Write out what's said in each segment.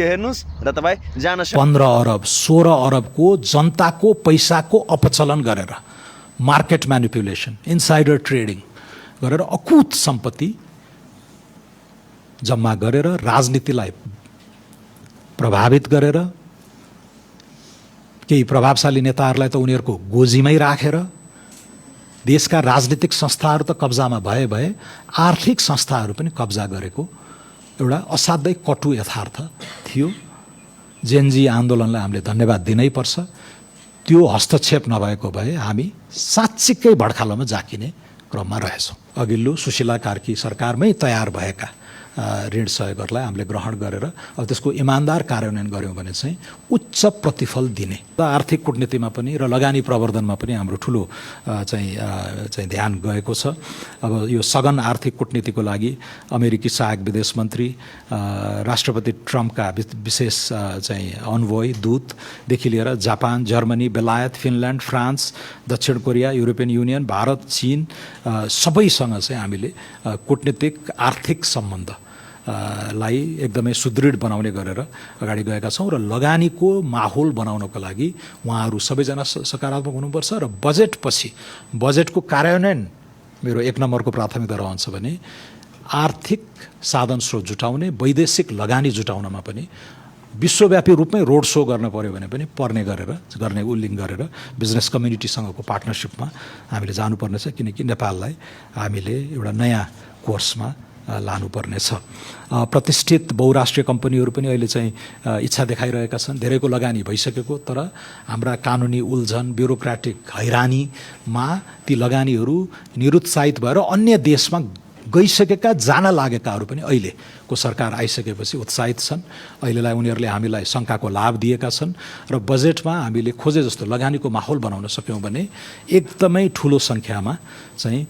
हेर्नुस् र तपाईँ जान 15 अरब 16 अरबको जनताको पैसाको अपचलन गरेर मार्केट म्यानिपुलेसन इनसाइडर ट्रेडिङ गरेर अकुत सम्पत्ति जम्मा गरेर राजनीतिलाई प्रभावित गरेर केही प्रभावशाली नेताहरूलाई त उनीहरूको गोजीमै राखेर देशका राजनीतिक संस्थाहरू त कब्जामा भए आर्थिक संस्थाहरू पनि कब्जा गरेको एउटा असाध्यै कटु यथार्थ थियो। जेनजी आन्दोलनलाई हामीले धन्यवाद दिनै पर्छ। त्यो हस्तक्षेप नभएको भए हामी साँच्चीकै भड्खालोमा जाकिने क्रममा रहेछौँ। अघिल्लो सुशीला कार्की सरकारमै तयार भएका ऋण सहयोगहरूलाई हामीले ग्रहण गरेर अब त्यसको इमान्दार कार्यान्वयन गऱ्यौँ भने चाहिँ उच्च प्रतिफल दिने र आर्थिक कूटनीतिमा पनि र लगानी प्रवर्धनमा पनि हाम्रो ठुलो चाहिँ ध्यान गएको छ। अब यो सघन आर्थिक कूटनीतिको लागि अमेरिकी सहायक विदेश मन्त्री, राष्ट्रपति ट्रम्पका विशेष चाहिँ अनवोय दूतदेखि लिएर जापान, जर्मनी, बेलायत, फिनल्यान्ड, फ्रान्स, दक्षिण कोरिया, युरोपियन युनियन, भारत, चीन सबैसँग चाहिँ हामीले कूटनीतिक आर्थिक सम्बन्ध लाई एकदमै सुदृढ बनाउने गरेर अगाडि गएका छौँ र लगानीको माहौल बनाउनको लागि उहाँहरू सबैजना सकारात्मक हुनुपर्छ र बजेटको कार्यान्वयन मेरो 1 नम्बरको प्राथमिकता रहन्छ भने आर्थिक साधन स्रोत जुटाउने, वैदेशिक लगानी जुटाउनमा पनि विश्वव्यापी रूपमै रोड सो गर्न पर्यो भने पनि गर्ने उल्लेख गरेर बिजनेस कम्युनिटीसँगको पार्टनरसिपमा हामीले जानुपर्नेछ, किनकि नेपाललाई हामीले एउटा नयाँ कोर्समा लानुपर्ने छ। प्रतिष्ठित बहुराष्ट्रिय कम्पनीहरू पनि अहिले चाहिँ इच्छा देखाइरहेका छन्। धेरैको लगानी भइसकेको, तर हाम्रा कानुनी उल्झन, ब्युरोक्रेटिक हैरानीमा ती लगानीहरू निरुत्साहित भएर अन्य देशमा गइसकेका, जान लागेकाहरू पनि अहिलेको सरकार आइसकेपछि उत्साहित छन्। अहिलेलाई उनीहरूले हामीलाई शङ्काको लाभ दिएका छन् र बजेटमा हामीले खोजे जस्तो लगानीको माहौल बनाउन सक्यौँ भने एकदमै ठुलो सङ्ख्यामा चाहिँ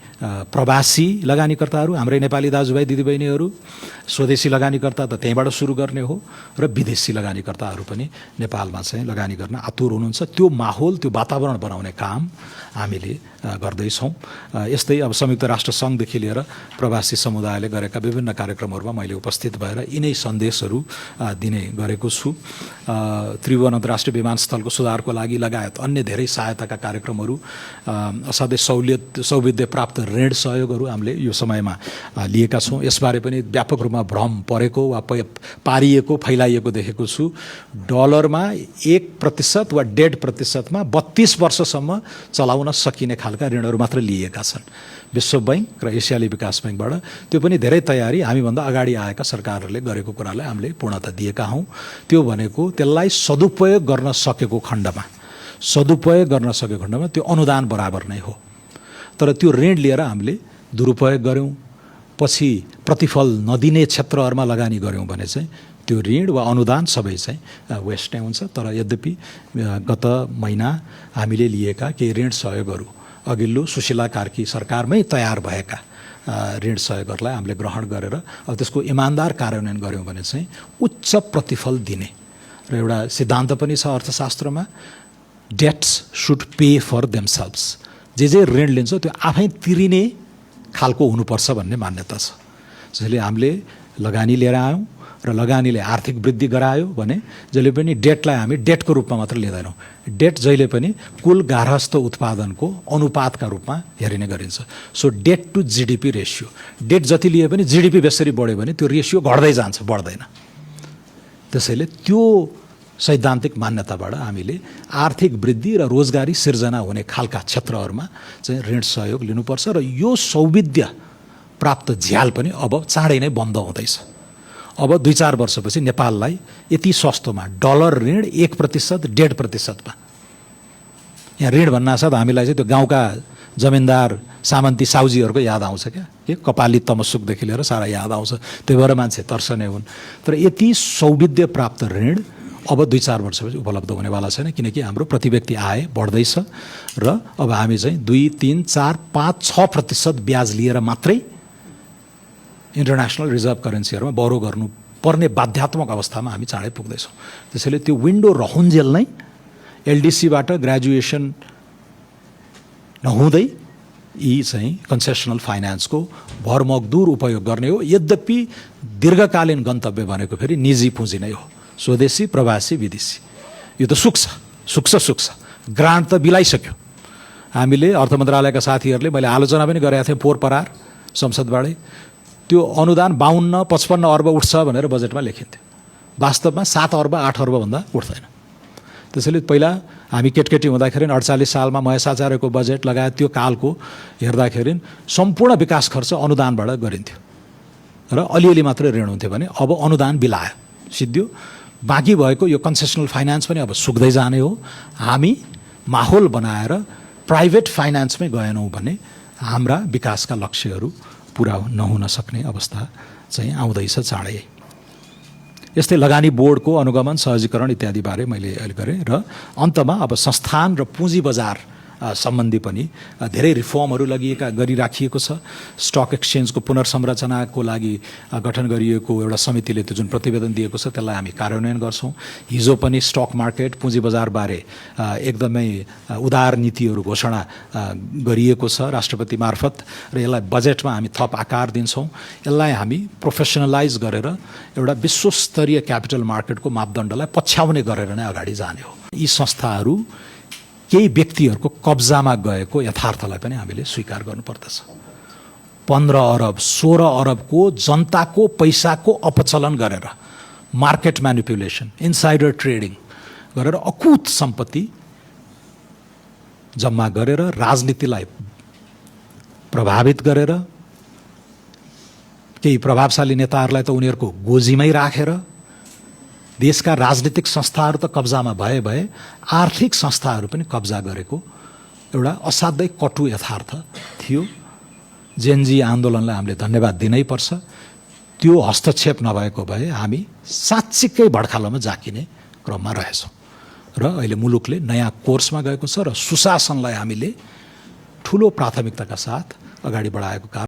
प्रवासी लगानीकर्ताहरू, हाम्रै नेपाली दाजुभाइ दिदीबहिनीहरू, स्वदेशी लगानीकर्ता त त्यहीँबाट सुरु गर्ने हो र विदेशी लगानीकर्ताहरू पनि नेपालमा चाहिँ लगानी गर्न आतुर हुनुहुन्छ। त्यो माहौल, त्यो वातावरण बनाउने काम हामीले गर्दैछौँ। यस्तै अब संयुक्त राष्ट्र सङ्घदेखि लिएर प्रवासी समुदायले गरेका विभिन्न कार्यक्रमहरूमा मैले उपस्थित भएर यिनै सन्देशहरू दिने गरेको छु। त्रिभुवन अन्तर्राष्ट्रिय विमानस्थलको सुधारको लागि लगायत अन्य धेरै सहायताका कार्यक्रमहरू, असाध्यै सौविध्य प्राप्त ऋण सहयोगहरू हामीले यो समयमा लिएका छौँ। यसबारे पनि व्यापक रूपमा भ्रम परेको वा पारिएको, फैलाइएको देखेको छु। डलरमा 1% वा 1.5%मा 32 वर्षसम्म चलाउन सकिने खालका ऋणहरू मात्र लिएका छन् विश्व बैंक र एसियाली विकास बैंकबाट। त्यो पनि धेरै तयारी हामीभन्दा अगाडि आएका सरकारहरूले गरेको कुरालाई हामीले पूर्णता दिएका हौँ। त्यो भनेको त्यसलाई सदुपयोग गर्न सकेको खण्डमा त्यो अनुदान बराबर नै हो। तर त्यो ऋण लिएर हामीले दुरुपयोग गऱ्यौँ, पछि प्रतिफल नदिने क्षेत्रहरूमा लगानी गऱ्यौँ भने चाहिँ त्यो ऋण वा अनुदान सबै चाहिँ वेस्ट नै हुन्छ। तर यद्यपि गत महिना हामीले लिएका केही ऋण सहयोगहरू अघिल्लो सुशीला कार्की सरकारमै तयार भएका ऋण सहयोगहरूलाई हामीले ग्रहण गरेर अब त्यसको इमान्दार कार्यान्वयन गऱ्यौँ भने चाहिँ उच्च प्रतिफल दिने र एउटा सिद्धान्त पनि छ अर्थशास्त्रमा, debts should pay for themselves. जे ऋण लिन्छ त्यो आफै तिरिने खालको हुनुपर्छ भन्ने मान्यता छ। जसले हामीले लगानी लिएर आयौँ र लगानीले आर्थिक वृद्धि गरायो भने जहिले पनि डेटलाई हामी डेटको रूपमा मात्र लिँदैनौँ। डेट जहिले पनि कुल गार्हस्थ उत्पादनको अनुपातका रूपमा हेरिने गरिन्छ। So debt to GDP ratio, debt जति लिए पनि जीडीपी बेसरी बढ्यो भने त्यो रेसियो घट्दै जान्छ, बढ्दैन। त्यसैले त्यो सैद्धान्तिक मान्यताबाट हामीले आर्थिक वृद्धि र रोजगारी सिर्जना हुने खालका क्षेत्रहरूमा चाहिँ ऋण सहयोग लिनुपर्छ र यो सौविध्य प्राप्त झ्याल पनि अब चाँडै नै बन्द हुँदैछ। अब 2-4 वर्षपछि नेपाललाई यति सस्तोमा डलर ऋण 1%, 1.5%मा, यहाँ ऋण भन्नासाथ हामीलाई चाहिँ त्यो गाउँका जमिनदार सामन्ती साउजीहरूको याद आउँछ क्या, के कपाली तमसुकदेखि लिएर सारा याद आउँछ। त्यही भएर मान्छे तर्सने हुन्। तर यति सौविध्य प्राप्त ऋण अब 2-4 वर्षपछि उपलब्ध हुनेवाला छैन, किनकि हाम्रो प्रति व्यक्ति आय बढ्दैछ र अब हामी चाहिँ 2, 3, 4, 5, 6% ब्याज लिएर मात्रै इन्टरनेसनल रिजर्भ करेन्सीहरूमा बरो गर्नुपर्ने बाध्यात्मक अवस्थामा हामी चाँडै पुग्दैछौँ। त्यसैले त्यो विन्डो रहन्जेल नै एलडिसीबाट ग्रेजुएसन नहुँदै यी चाहिँ कन्सेसनल फाइनेन्सको भरमग्दुर उपयोग गर्ने हो। यद्यपि दीर्घकालीन गन्तव्य भनेको फेरि निजी पुँजी नै हो, स्वदेशी प्रवासी विदेशी यो त सुक्छ ग्रान्ट त बिलाइसक्यो। हामीले अर्थ मन्त्रालयका साथीहरूले मैले आलोचना पनि गरेका थिएँ पोहोर परार संसदबाटै त्यो अनुदान 52-55 अर्ब उठ्छ भनेर बजेटमा लेखिन्थ्यो। वास्तवमा 7 अर्ब 8 अर्बभन्दा उठ्दैन। त्यसैले पहिला हामी केटकेटी हुँदाखेरि 48 सालमा महेश आचार्यको बजेट लगायत त्यो कालको हेर्दाखेरि सम्पूर्ण विकास खर्च अनुदानबाट गरिन्थ्यो र अलिअलि मात्रै ऋण हुन्थ्यो भने अब अनुदान बिलायो सिद्धियो। बाँकी भएको यो कन्सेसनल फाइनान्स पनि अब सुक्दै जाने हो। हामी माहौल बनाएर प्राइभेट फाइनान्समै गएनौँ भने हाम्रा विकासका लक्ष्यहरू पुरा नहुन सक्ने अवस्था चाहिँ आउँदैछ चाँडै। यस्तै लगानी बोर्डको अनुगमन सहजीकरण इत्यादिबारे मैले अहिले गरेँ र अन्तमा अब संस्थान र पुँजी बजार सम्बन्धी पनि धेरै रिफर्महरू गरिराखिएको छ। स्टक एक्सचेन्जको पुनर्संरचनाको लागि गठन गरिएको एउटा समितिले त्यो जुन प्रतिवेदन दिएको छ त्यसलाई हामी कार्यान्वयन गर्छौँ। हिजो पनि स्टक मार्केट पुँजी बजारबारे एकदमै उदार नीतिहरू घोषणा गरिएको छ राष्ट्रपति मार्फत र यसलाई बजेटमा हामी थप आकार दिन्छौँ। यसलाई हामी प्रोफेसनलाइज गरेर एउटा विश्वस्तरीय क्यापिटल मार्केटको मापदण्डलाई पछ्याउने गरेर नै अगाडि जाने हो। यी संस्थाहरू केही व्यक्तिहरूको कब्जामा गएको यथार्थलाई पनि हामीले स्वीकार गर्नुपर्दछ। 15 अरब 16 अरबको जनताको पैसाको अपचलन गरेर मार्केट म्यानिपुलेसन इनसाइडर ट्रेडिङ गरेर अकुत सम्पत्ति जम्मा गरेर राजनीतिलाई प्रभावित गरेर केही प्रभावशाली नेताहरूलाई त उनीहरूको गोजीमै राखेर देशका राजनीतिक संस्थाहरू त कब्जामा भए आर्थिक संस्थाहरू पनि कब्जा गरेको एउटा असाध्यै कटु यथार्थ थियो। जेनजी आन्दोलनलाई हामीले धन्यवाद दिनै पर्छ। त्यो हस्तक्षेप नभएको भए हामी साँच्चीकै भड्खालोमा जाकिने क्रममा रहेछौँ र अहिले मुलुकले नयाँ कोर्समा गएको छ र सुशासनलाई हामीले ठुलो प्राथमिकताका साथ अगाडि बढाएको कारण